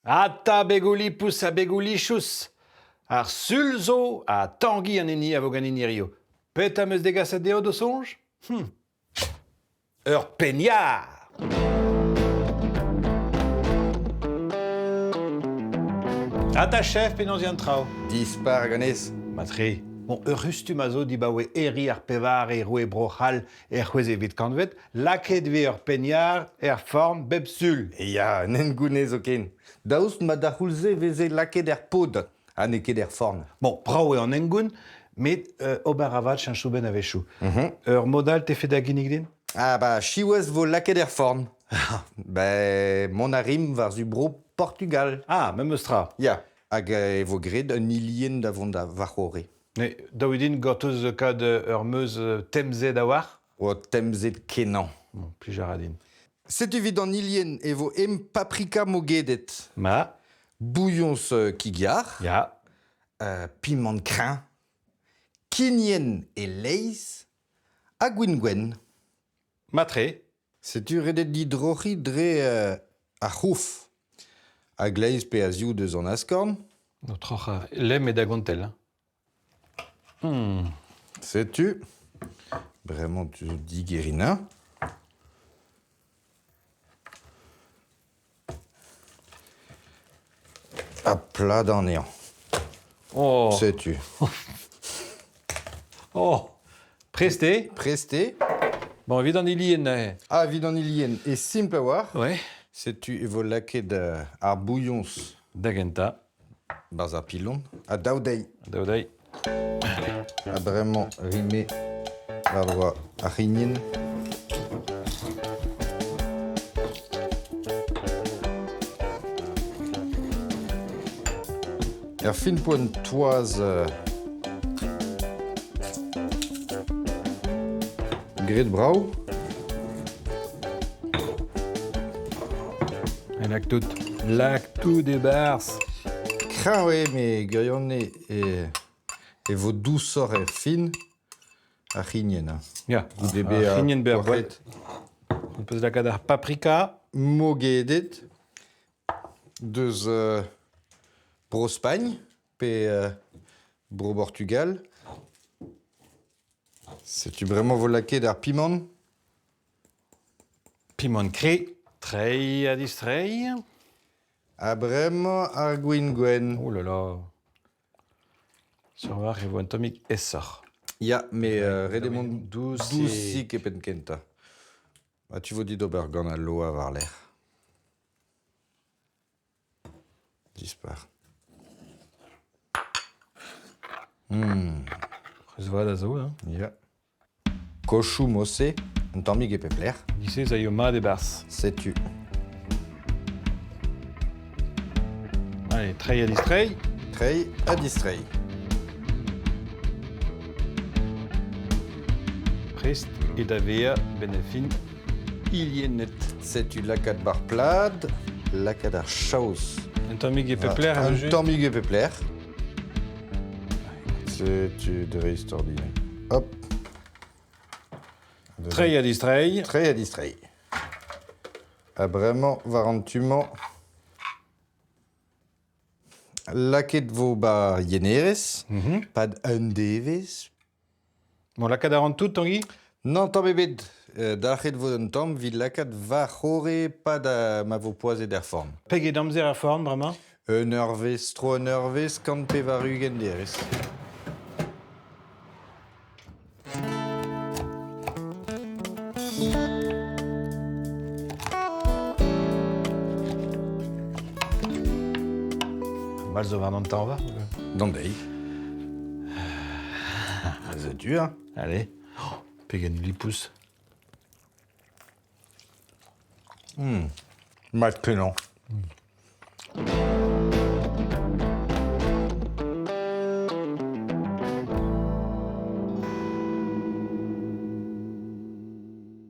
Ata begoù lipous ha begoù lichous! Ar Sul zo ha Tangi an hini a vo ganin hiziv. Petra 'm eus degaset dezho d'ho soñj? Ur penn-yar! Ata chef, penaos eo an traoù? Dispar ganez. Matre. Bon, ur c'hustum a zo dibaoe Herri ar Pevare roue Bro-C'hall er c'hwezekvet kantved, lakaet e vez ur penn-yar er forn bep sul. Ya, un hengoun zoken. Daoust ma d'ar c'houlz-se e veze lakaet er pod ha n'eo ket er forn. Bon, brav eo an hengoun, met ober avat cheñch soubenn a-wechoù. Ur mod all 'tefe da ginnig din? Ah bah, siwazh 'vo lakaet er forn. Ben, mont a rimp war-zu bro Portugal. Ah, memes tra. Ya, hag e vo graet un hilienn da vont da war-c'horre. Mais daou din gortoz kaout ur meuz temzet a-walc'h. O, temzet kenañ. Bon, plij a ra din. Setu evit an hilienn e vo em paprika mogedet. Ma. Bouilhoñs kig-yar. Ya. Pimant kreñv. Kignen e-leizh ha gwin gwenn. Matre. Setu redet didroc'hiñ dre ar c'houf, a-gleiz pe a-ziv deus an askorn. O troc'hañ lemm eo da gontell. Setu, bremañ tu zo digeriñ. Ha pladañ anezhañ. Oh. Setu. Oh. Prest eo? Prest eo. Bon, evit an hilienn neuze. Ah, evit an hilienn, e simpl a-walc'h. Ouais. Setu e vo lakaet ar bouilhoñs. Da gentañ. Barzh ar pilon. Ha daou dezhi. Daou dezhi. Ha bremañ rime war-dro ar c'hignen. Er fin poent toaz graet brav. Lak tout. Lak tout e-barzh. Kreñv eo met gwirionez e, e vo dousoc'h er fin ar c'hignen. Ya, Goude ar bezañ c'hignen bezañ poac'het. On peut lakaat ar paprika. Mogedet deus Bro-Spagn pe Bro-Bortugal. Setu bremañ 'vo lakaet ar pimant. Pimant kre, treiñ ha distreiñ. Ha bremañ ar gwin gwenn. Oh là là. Sur war e vo un tammig aesoc'h. Ya, mais ret eo mont Dousik. dousik e penn kentañ. Ha tu vo dit ober gant al loa war-lerc'h. Dispar. C'hwezh vat a zo, hein? Ya. Kochoù Mosse, un tammig e pep lec'h. Giz-se ez aio mat e-barzh. Setu. Allez, treiñ ha distreiñ. Treiñ ha distreiñ. Prest eo da vezañ 'benn ar fin hiliennet. Setu lakaat bar plad, lakaat ar chaos. Un tammig e pep lec'h. Un tammig e pep lec'h. Setu dreistordinal. Hop. Treiñ ha distreiñ. Treiñ ha distreiñ. Ha bremañ, war an tu-mañ, lakaet 'vo 'ba yenerez, 'pad un devezh. Bon, lakaat a ran tout, Tanguy? Non, tamm ebet. Dalc'het 'vo un tamm evit lakaat va c'horre 'pad ma vo poazhet er forn. Pegeit amzer er forn bremañ? Un eurvezh, tro un eurvezh, 180 derez. Mall zo war an tañva? D'an deiz. Setu, hein. Allez. Oh, pegen lipous. Mat kenañ.